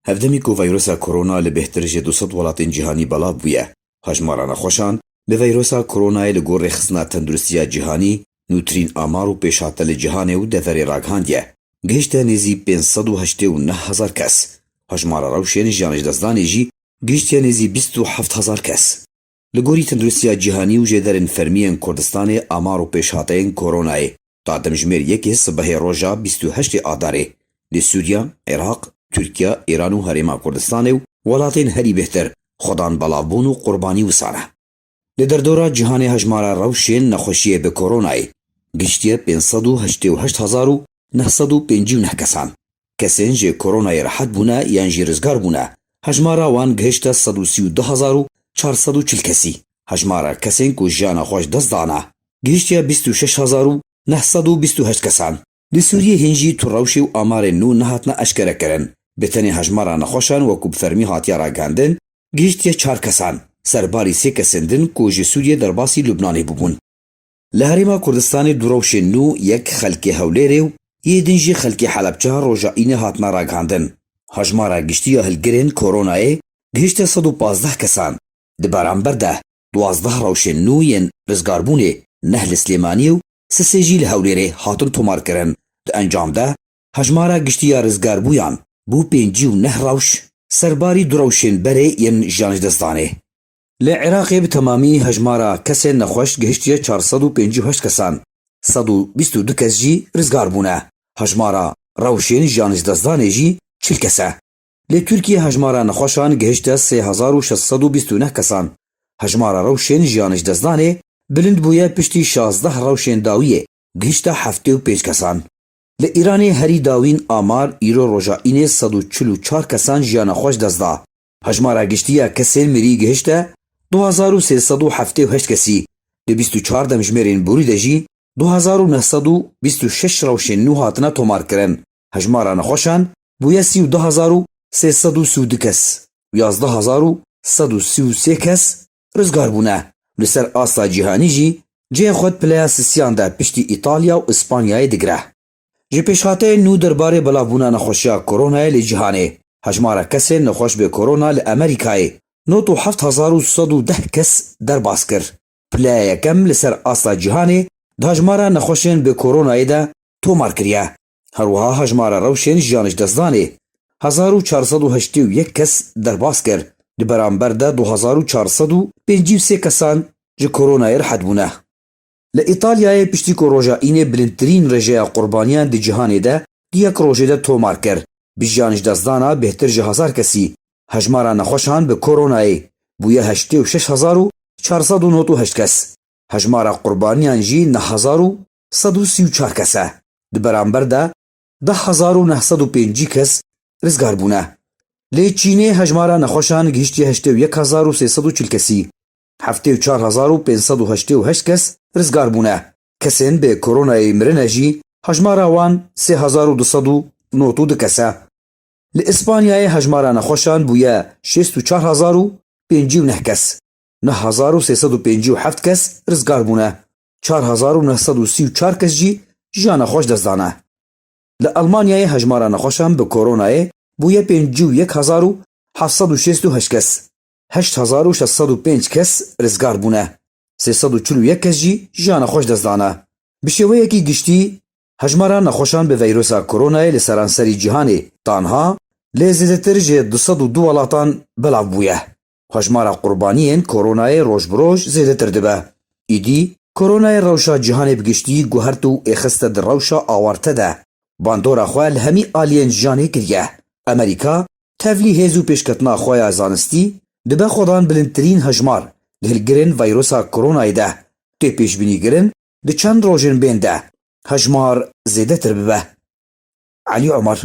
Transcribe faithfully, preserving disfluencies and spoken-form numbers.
Ev demî ku veyrusa korona li bêhtir ji du sed welatên cîhanî belav bûye. Hejmara nexweşan bi veyrusa koronayê li gor Rêxistina Tenduristiya Cîhanî, nûtirîn amar û pêşhate li cîhanê û deverê ragihandiye, gihişte nêzî pênc sed û heştê û neh hezar kes. Hejmara rewşên jiyan ji destdanê jî gihiştiye nêzî bîst û heft hezar kes. Li gorî Tenduristiya Cîhanî û jêderên fermî yên Kurdistanê, amar û pêşhateyên koronayê ta demjimêr yekê sibehê roja bîst û heştê Adarê li Sûriya, Iraq, Tirkiye, Îran û Herêma Kurdistanê û welatên herî bêhtir xwedan belavbûn û qurbanî wisa ne. Li derdora cîhanê hejmara rewşên nexweşiyê bi koronayê giştiye pênc sed û heştê û heşt hezar û neh sed û pêncî û neh kesan. Kesên ji koronayê rehet bûne yan jî rizgar bûne, hejmara wan gihişte sed û sî û du hezar û çar sed û çil kesî. Hejmara kesên ku jiyana xwe ji dest dane gihiştiye bîst û şeş hezar û neh sed û bîst û heşt kesan. Li Sûriyê hîn jî tu rewşê û amarên nû nehatine eşkerekirin. Bi tenê hejmara nexweşan wekû bi fermî hatiye ragihandin, gihiştiye çar kesan, serbarî sê kesên din ku ji Sûriyê derbasî Lubnanê bûbûn. Li Herêma Kurdistanê du rewşên nû, yek xelkê Hewlêrê û yê din jî xelkê Helebçe, roja Înê hatine ragihandin. Hejmara giştî ya hilgirên koronayê gihişte sed û pazdeh kesan. Di beramber de duwazdeh rewşên nû yên rizgarbûnê, neh li Silêmaniyê û sisê jî li Hewlêrê hatin tomarkirin. Di encam de hejmara giştî ya rizgarbûyan bû pêncî û neh rewş, serbarî du rewşên berê yên jiyan ji dest danê. Li Iraqê bi temamî hejmara kesên nexweş gihiştiye çar sed û pêncî û heşt kesan, sed û bîst û du kes jî rizgar bûne. Hejmara rewşên jiyan ji dest danê jî çil kes e. Li Tirkiyê hejmara nexweşan gihişte sê hezar û şeş sed û bîst û neh kesan. Hejmara rewşên jiyan ji dest danê bilind bûye piştî şazdeh rewşên dawiyê gihişte heftê û pênc kesan. Li Îranê herî dawîn amar îro roja Înê sed û çil û çar kesan jiyana xwe ji dest da. Hejmara giştî ya kesên mirî gihişte du hezar û sê sed û heftê û heşt kesî. Di bîst û çar demjimêrên borî de jî du hezar û neh sed û bîst û şeş rewşên nû hatine tomarkirin. Hejmara nexweşan bûye sî û du hezar û sê sed û sî û du kes û yazdeh hezar û sed û sî û sê kes rizgar bûne. Li ser asta cîhanî jî cihê xwe di pileya sisiyan de piştî Îtalya û Îspanyayê digire. Ji pêşhateyên nû derbarê belavbûna nexweşiya koronayê li cîhanê, hejmara kesên nexweş bi korona li Amerîkayê nod û heft hezar û sed û deh kes derbas kir. Pileya yekem li ser asta cîhanê di hejmara nexweşên bi koronayê de tomar kiriye. Her wiha hejmara rewşên jiyan ji destdanê hezar û çar sed û heştê û yek kes derbas kir, di beramber de du hezar û çar sed û pêncî û sê kesan ji koronayê rehet bûne. Li Îtalyayê piştî ku roja Înê bilindtirîn rêjeya qurbaniyan di cîhanê de di yek rojê de tomar kir, bi jiyan ji destdana bêhtir ji hezar kesî, hejmara nexweşan bi koronayê bûye heştê û şeş hezar û çar sed û nod û heşt kes. Hejmara qurbaniyan jî neh hezar û sed û sî û çar kes e. Di beramber de deh hezar û neh sed û pêncî kes rizgar bûne. Lê Çînê hejmara nexweşan gihiştiye heştê û yek hezar û sê sed û çil kesî. Heftê û çar hezar û pênc sed û heştê û heşt kes rizgar bûne. Kesên bi koronayê mirine jî hejmara wan sê hezar û du sed û nod û du kes e. Li Îspanyayê hejmara nexweşan bûye şêst û çar hezar û pêncî û neh kes. Neh hezar û sê sed û pêncî û heft kes rizgar bûne. Çar hezar û neh sed û sî û çar kes jî jiyana xwe ji dest dane. Li Elmanyayê hejmara nexweşan bi koronayê bûye pêncî û yek hezar û heft sed û şêst û heşt kes. Heşt hezar û şeş sed û pênc kes rizgar bûne. Sê sed û çil û yek kes jî jiyana xwe ji dest dane. Bi şêweyekî giştî, hejmara nexweşan bi veyrusa koronayê li seranserî cîhanê tanha lê zêdetir ji du sed û du welatan belav bûye. Hejmara qurbaniyên koronayê roj bi roj zêdetir dibe. Îdî, koronayê rewşa cîhanê bi giştî guhert û êxiste di rewşa awarte de. Bandora xwe li hemî aliyên jiyanê kiriye. Amerîka, tevlî hêz û pêşketina xwe ya zanistî, dibe xwedan bilindtirîn hejmar li hilgirên veyrusa koronayê de. Tê pêşbînîkirin di çend rojên bên de hejmar zêdetir bibe. Elî Omer.